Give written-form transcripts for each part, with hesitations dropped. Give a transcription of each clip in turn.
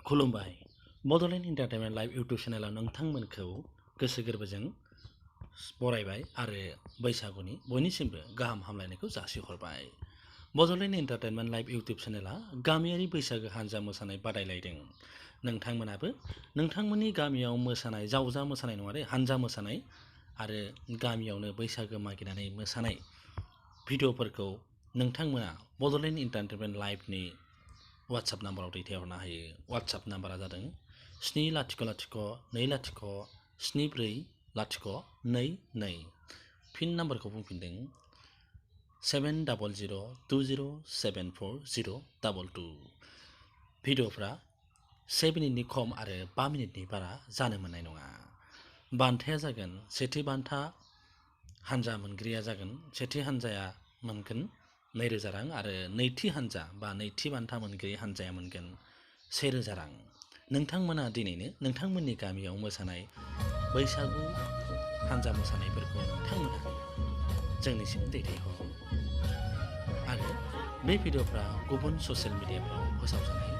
खुलुमबाय Bodoland entertainment live YouTube चेनेलाव नोंथांमोनखौ गोसो गोरबोजों बरायबाय आरो बैसागुनि बयनिसिमबो गाहाम हामलायनायखौ जासिहरबाय। बड'लेण्ड एन्टारटेनमेन्ट लाइभ इउटुब चेनेला गामियारि बैसागो हानजा मोसानाय बादायलायदों। नोंथांमोनाबो नोंथांमोननि गामियाव मोसानाय जावजा मोसानाय नङा दे हानजा मोसानाय आरो गामियावनो बैसागो मागिनानै मोसानाय भिडिअफोरखौ नोंथांमोना बड'लेण्ड एन्टारटेनमेन्ट लाइभनि वाट्सएप नाम्बाराव दैथायहरनो हायो। वाट्सएप नाम्बारा जादों 7002240222। फिन नाम्बारखौ बुंफिनदों 7002074022। भिडिअफ्रा 7 मिनिटनि खम आरो 5 मिनिटनि बारा जानो मोननाय नङा। बान्थाया जागोन सेथि बान्था हानजा मोनग्रिया जागोन सेथि हानजाया मोनगोन 2000 रां आरो नैथि हानजा बा नैथि बान्था मोनगिरि हानजाया मोनगोन 1000 रां। नोंथांमोना दिनैनो नोंथांमोननि गामियाव मोसानाय बैसागु हानजा मोसानायफोरखौ नोंथांमोना जोंनिसिम दैथायहर आरो बे भिडिअफ्रा गुबुन ससियेल मिडियाफ्राव फोसावजानाय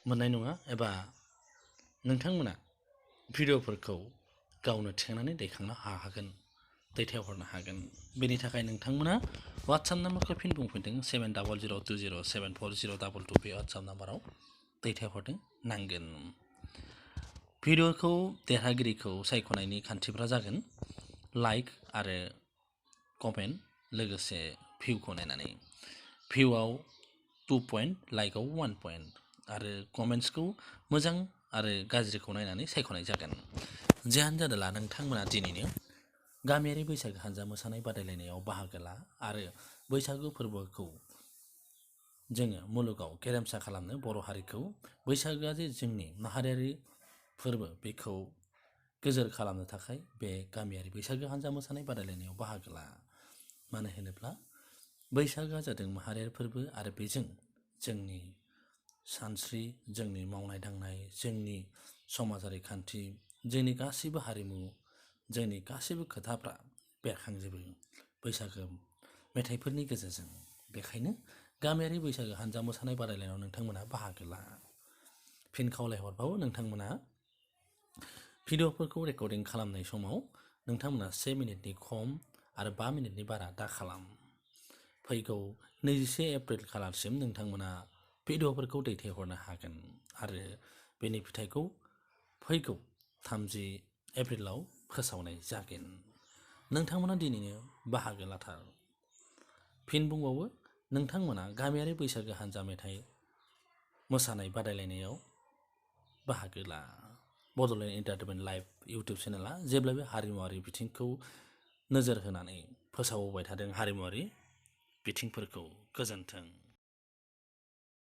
मोननाय नङा एबा नोंथांमोना भिडिअफोरखौ गावनो थिखांनानै दैखांनो हागोन दैथायहरनो हागोन। बेनि थाखाय नोंथांमोना वाट्सएप नाम्बारखौ फिन बुंफिनदों 7002074022। बे वाट्सएप नाम्बाराव दैथायहरनो नांगोन। भिडिअखौ देरहागिरिखौ सायख'नायनि खान्थिफ्रा जागोन लाइक आरो कमेन्ट लोगोसे भिउखौ नायनानै भिउआव 2 पइन्ट लाइकआव 1 पइन्ट आरो कमेन्ट्सखौ मोजां आरो गाज्रिखौ नायनानै सायख'नाय जागोन। जियानो जादोला नोंथांमोना दिनैनो गामियारि बैसागो हानजा मोसानाय बादायलायनायाव बाहागो ला आरो बैसागु फोरबोखौ जोङो मुलुगाव गेरेमसा खालामनो बर' हारिखौ बैसागोआ जे जोंनि माहारियारि फोरबो बेखौ गोजोर खालामनो थाखाय बे गामियारि बैसागो हानजा मोसानाय बादायलायनायाव बाहागो ला। मानो होनोब्ला बैसागोआ जादों माहारियारि फोरबो आरो बेजों जोंनि सानस्रि जोंनि मावनाय दांनाय जोंनि समाजारि खान्थि जोंनि गासैबो हारिमु जोंनि गासैबो खोथाफ्रा बेरखांजोबो बैसागो मेथाइफोरनि गेजेरजों। बेखायनो गामियारि बैसागो हानजा मोसानाय बादायलायनायाव नोंथांमोना बाहागो ला। फिन खावलायहरबावो नोंथांमोना भिडिअफोरखौ रेकर्डिं खालामनाय समाव नोंथांमोना 7 मिनिटनि खम आरो 5 मिनिटनि बारा दा खालाम। फैगौ 21 एप्रिल खालारसिम नोंथांमोना भिडिअफोरखौ दैथायहरनो हागोन आरो बेनि फिथाइखौ फैगौ 30 एप्रिलाव फोसावनाय जागोन। नोंथांमोना दिनैनो बाहागो लाथार। फिन बुंबावो नोंथांमोना गामियारि बैसागो हानजा मेथाइ मोसानाय बादायलायनायाव बाहागो ला। बड'लेण्ड एन्टारटेनमेन्ट लाइभ इउटुब चेनेला जेब्लाबो हारिमुवारि बिथिंखौ नोजोर होनानै फोसावबाय थादों हारिमुवारि बिथिंफोरखौ। गोजोन्थों।